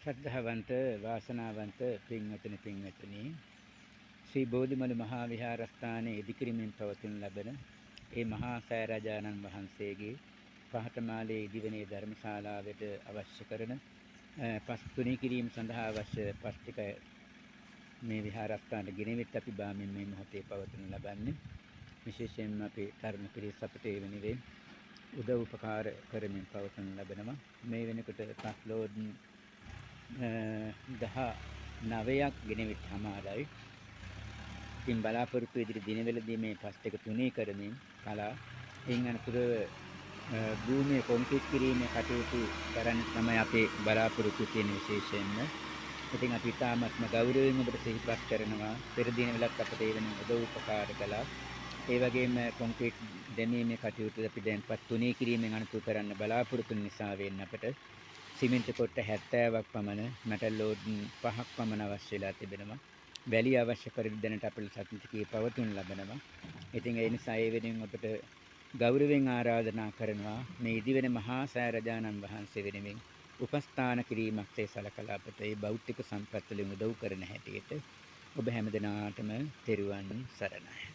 ශ්‍රද්ධාවන්ත වාසනාවන්ත පින්වතුනි පින්වතුනි, ශ්‍රී බෝධිමලු මහා විහාරස්ථානයේ ඉදිකිරීමෙන් පවතිනු ලබන ඒ මහා සෑරජානන් වහන්සේගේ පහතමාලේ ඉදිවන ධර්මශාලාවට අවශ්‍ය කරන පස් තුනී කිරීම සඳහා අවශ්‍ය පස් ටික මේ විහාරස්ථානට ගෙනවිත් අපි බාමින් මේ මොහොතේ පවතිනු ලබන්නේ. විශේෂයෙන්ම අපි තරුණ පිරිස අපට ඒ වෙනුවෙන් උදව් උපකාර කරමින් පවතිනු ලබනවා. මේ වෙනකොට පස් ලෝඩ් 19ක් ගෙනවිත් හමාරයි. ඉතින් බලාපොරොත්තු ඉදිරි දිනවලදී මේ පස් ටික තුනී කරමින් කලා එයින් අනතුරුව භූමිය කොන්ක්‍රීට් කිරීමේ කටයුතු කරන්න තමයි අපේ බලාපොරොත්තු තියෙන විශේෂයෙන්ම. ඉතින් අපි ඉතාමත්ම ගෞරවයෙන් ඔබට සිහිපත් කරනවා. පෙර දිනවලත් අපට ඒ වෙනුවෙන් උදව් උපකාර කළා. ඒ වගේම කොන්ක්‍රීට් දැමීමේ කටයුතු අපි දැන් පස් තුනී කිරීමෙන් අනතුරු කරන්න බලාපොරොත්තු නිසා වෙන්න අපට සිමෙන්ති කොට්ට 70ක් පමණ, මැටල් ලෝඩ් 5ක් පමණ අවශ්‍ය වෙලා තිබෙනවා. වැලි අවශ්‍ය පරිදි දැනට අපේ සත්‍තිකයේ පවතුන ලබනවා. ඉතින් ඒ නිසා ඒ වෙනුවෙන් ඔබට ගෞරවයෙන් ආරාධනා කරනවා මේ ඉදිවෙන මහා සෑරජානන් වහන්සේ වෙනුවෙන් උපස්ථාන කිරීමක්සේ සලකලා අපට ඒ භෞතික සම්පත් වලින් උදව් කරන හැටියට ඔබ හැම දිනාටම තෙරුවන් සරණයි.